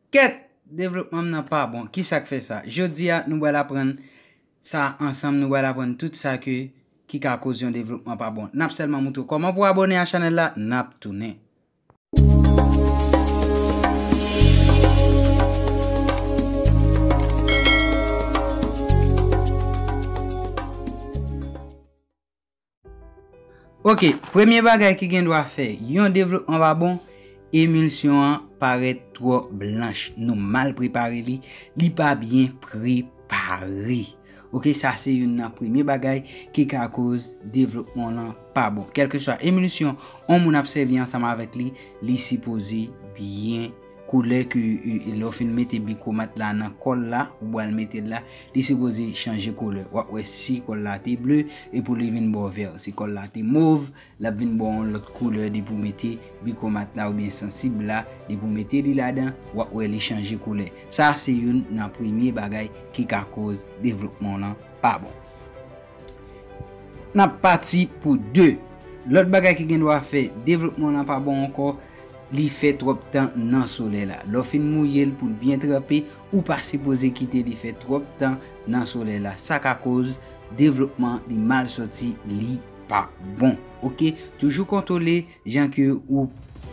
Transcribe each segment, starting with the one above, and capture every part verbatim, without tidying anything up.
Kèt! Devlopman m nan pa bon. Ki sa k fè sa? Jodi a, nou pral aprann sa ansanm, nou pral aprann tout sa ke, ki ka koz yon devlopman pa bon. N ap sèlman moutre w kòman pou abòne a chanèl la, n ap tounen. Ok, premye bagay ki gen dwa fè yon devlopman pa bon, emilsyon an parèt twò blanch. Nou mal prepare li, li pa byen prepare. Ok, sa se youn nan premye bagay ki ka koz devlopman lan pa bon. Kèlkeswa emilsyon yon moun ap sèvi ansanm avèk li, li sipoze byen koulè ke, e, e, lè w fin mete bikwomat la nan kòl la, ou pral mete l la, li sipoze chanje koulè. W ap wè si kòl la te ble, epi li vin ba w vè. Si kòl la te mov, l ap vin ba w yon lòt koulè depi w mete bikwomat la oubyen sansib la, depi w mete li ladan, w ap wè li chanje koulè. Sa se youn nan premye bagay ki ka koz devlopman w lan pa bon. N ap pati pou de. Lòt bagay ki gen dwa fè devlopman w lan pa bon ankò, li fè twòp tan nan solèy la. Lè w fin mouye l pou l byen tranpe, ou pa sipoze kite li fè twòp tan nan solèy la. Sa ka koz devlopman li mal sòti, li pa bon. Ok, toujou kontwole jan ke ou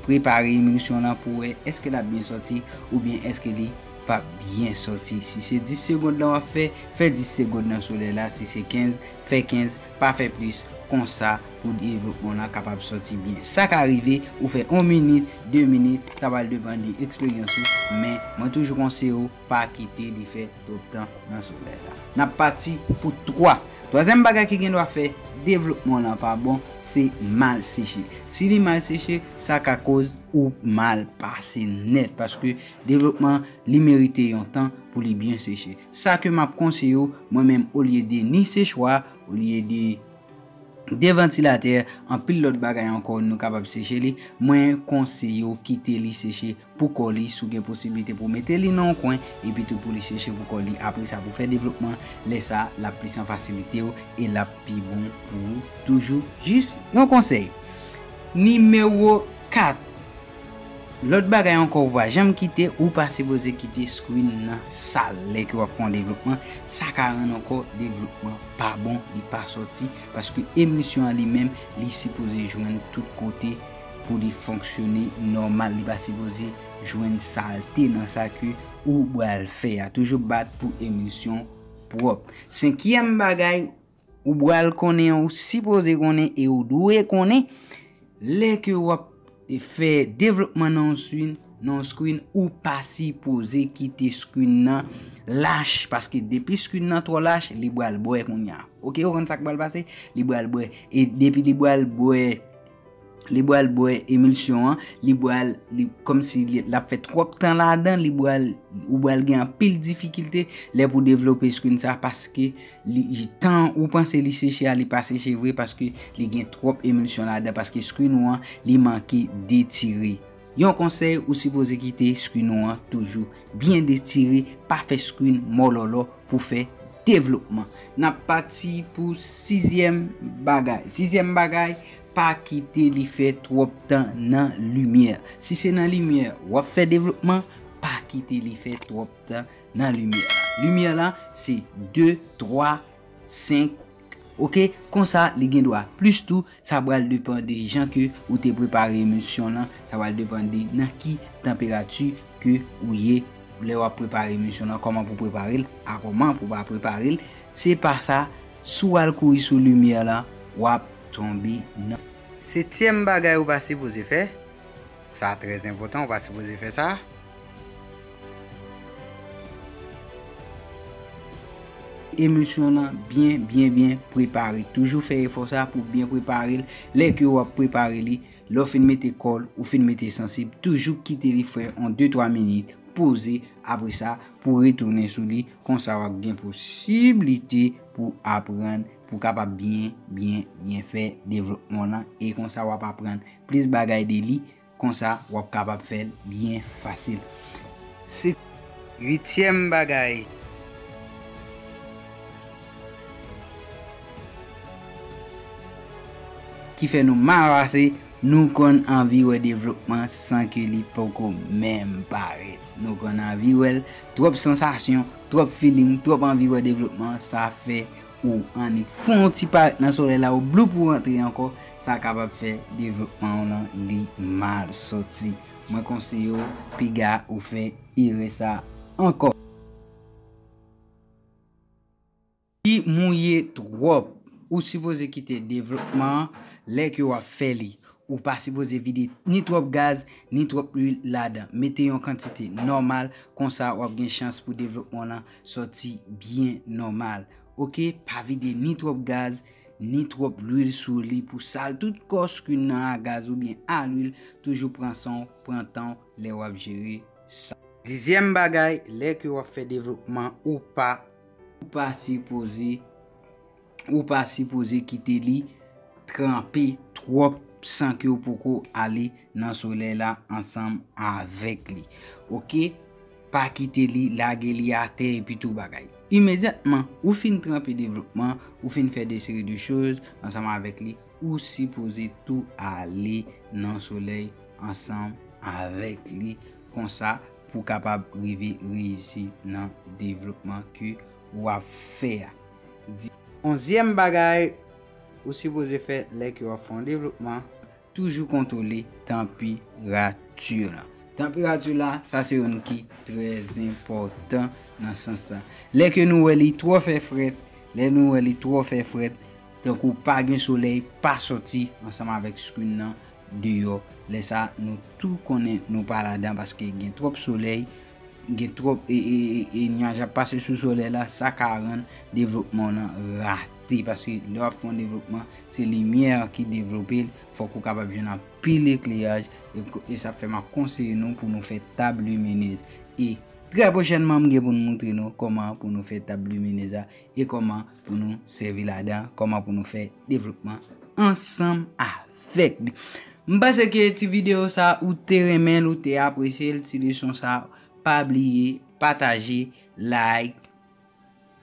prepare emilsyon lan pou wè èske l ap byen sòti oubyen èske li p ap byen sòti. Si se dis segonn lan w ap fè, fè dis segonn nan solèy la. Si se kenz, fè kenz, pa fè plis. Konsa, pou devlopman w lan kapab sòti byen. Sa ka rive, ou fè yon minit, de minit, sa pral depann de eksperyans ou, men mwen toujou konseye w pa kite li fè twòp tan nan solèy la. N ap pati pou twa. Twazyèm bagay ki gen dwa fè devlopman w lan pa bon, se mal seche. Si li mal seche, sa ka koz ou mal pase nèt, paske devlopman, li merite yon tan pou li byen seche. Sa ke m ap konseye w, mwen menm, olye de ni sechwa, olye de, de vantilatè, anpil lòt bagay ankò, nou kapab seche li, mwen konseye w kite li seche pou kò li, si w gen posiblite pou w mete li nan yon kwen, epi tou pou li seche pou kò li. Apre sa, pou fè devlopman, lè sa, l ap plis an fasilite w e l ap pi bon pou ou toujou. Jis yon konsèy. Nimewo kat. Lòt bagay ankò, ou pa janm kite, ou pa sipoze kite screen nan sal lè ke w ap fè yon devlopman. Sa ka rann ankò devlopman pa bon, li pa sòti, paske emilsyon an li menm, li sipoze jwenn tout kote pou li fonksyone nòmal, li pa sipoze jwenn salte nan sa ke ou pral fè a. Toujou bat pou emilsyon pwòp. Senkyèm bagay, ou pral konnen, ou sipoze konnen e ou dwe konnen, lè ke w ap fè devlopman nan yon screen, nan yon screen, ou pa sipoze kite screen nan lach, paske depi screen nan twò lach, li pral bwè kounye a. Ok, ou konn sa k pral pase? Li pral bwè. E depi li pral bwè, li pral bwè emilsyon an, li pral, li, kòmsi li, l ap fè twòp tan ladan, li pral, ou pral gen anpil difikilte lè pou devlope screen sa, paske li, tan ou panse li seche a, li pa seche vre, paske li gen twòp emilsyon ladan, paske screen ou an, li manke detire. Yon konsèy, ou sipoze kite screen ou an toujou byen detire, pa fè screen mòlòlò pou fè devlopman. N ap pati pou sizyèm bagay. Sizyèm bagay, pa kite li fè twòp tan nan limyè. Si se nan limyè w ap fè devlopman, pa kite li fè twòp tan nan limyè. Limyè la, se de, twa, senk, ok? Konsa, li gen dwa plis tou, sa pral depann de jan ke ou te prepare emilsyon lan, sa pral depann de nan ki tanperati ke ou ye lè w ap prepare emilsyon lan, kòman pou prepare l, a kòman pou pa prepare l. Se pa sa, si w al kouri sou limyè lan, w ap tonbe nan. Setyèm bagay ou pa sipoze fè, sa trè enpòtan, ou pa sipoze fè sa. Emilsyon lan byen, byen, byen prepare. Toujou fè efò sa pou byen prepare l. Lè ke w ap prepare li, lè w fin mete kòl, ou fin mete sansib, toujou kite li fè yon de, twa minit, poze, apre sa, pou retounen sou li. Konsa, w ap gen posiblite pou aprann, pou kapab byen, byen, byen fè devlopman lan. E konsa, w ap aprann plis bagay de li. Konsa, w ap kapab fè l byen fasil. Se uityèm bagay ki fè nou mal pase, Nou konn anvi wè devlopman san ke li poko menm parèt. Nou konn anvi wè l, twòp sansasyon, twòp feeling, twòp anvi wè devlopman, sa fè ou annik fè yon ti parèt nan solèy la, ou bloup ou rantre ankò, sa kapab fè devlopman w lan li mal sòti. Mwen konseye w, piga ou fè erè sa ankò. Li mouye twòp. Ou sipoze kite devlopman an lè ke w ap fè li. Ou pa sipoze vide ni twòp gaz, ni twòp lwil ladan. Mete yon kantite nòmal, konsa w ap gen chans pou devlopman w lan sòti byen nòmal. Oke, pa vide ni twòp gaz, ni twòp lwil sou li pou sal tout kò, skin nan a gaz oubyen a lwil. Toujou pran san w, pran tan w lè w ap jere sa. Dizyèm bagay, lè ke w ap fè devlopman, ou pa, ou pa sipoze, ou pa sipoze kite li tranpe twòp san ke w poko ale nan solèy la ansanm avèk li. Oke? Pa kite li, lage li atè epi tou bagay. Imedyatman, ou fin tranpe devlopman, ou fin fè de seri de choz ansanm avèk li, ou sipoze tou ale nan solèy ansanm avèk li, konsa pou kapab rive reyisi nan devlopman ke w ap fè a. Di-, onzyèm bagay ou sipoze fè lè ke w ap fè yon devlopman, toujou kontwole tanperati w lan. Tanperati w la, sa se youn ki trè enpòtan nan sans sa. Lè ke nou wè li twò fè frèt, lè nou wè li twò fè frèt, tankou pa gen solèy, pa sòti ansanm avèk skin nan deyò. Lè sa, nou tou konnen nou pa ladan paske gen twòp solèy, gen twòp e, e, e, e nyaj ap pase sou solèy la, sa ka rann devlopman w lan rate. Paske lè w ap fè yon devlopman, se limyè ki devlope l, fòk ou kapab jwenn anpil ekleyaj, e, e sa fè m ap konseye nou pou nou fè tab liminez. E trè pwochènman, m gen pou n moutre nou kòman pou nou fè tab liminez la e kòman pou nou sèvi ladan, kòman pou nou fè devlopman ansanm avèk li. M panse ke ti videyo sa, ou te renmen l, ou te apresye l, ti leson sa, pa bliye pataje, like,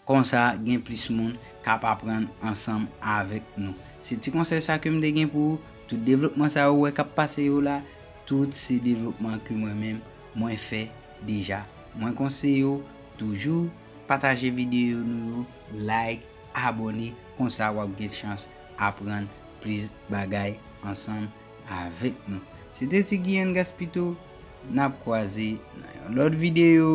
konsa gen plis moun k ap aprann ansanm avèk nou. Se ti konsèy sa ke m te gen pou ou. Tout devlopman sa ou wè k ap pase yo la, tout se devlopman ke mwen menm mwen fè deja. Mwen konseye w toujou pataje videyo nou yo, like, abòne, konsa w ap gen chans aprann plis bagay ansanm avèk nou. Se te Ti Guihen Gaspito, n ap kwaze nan yon lòt videyo.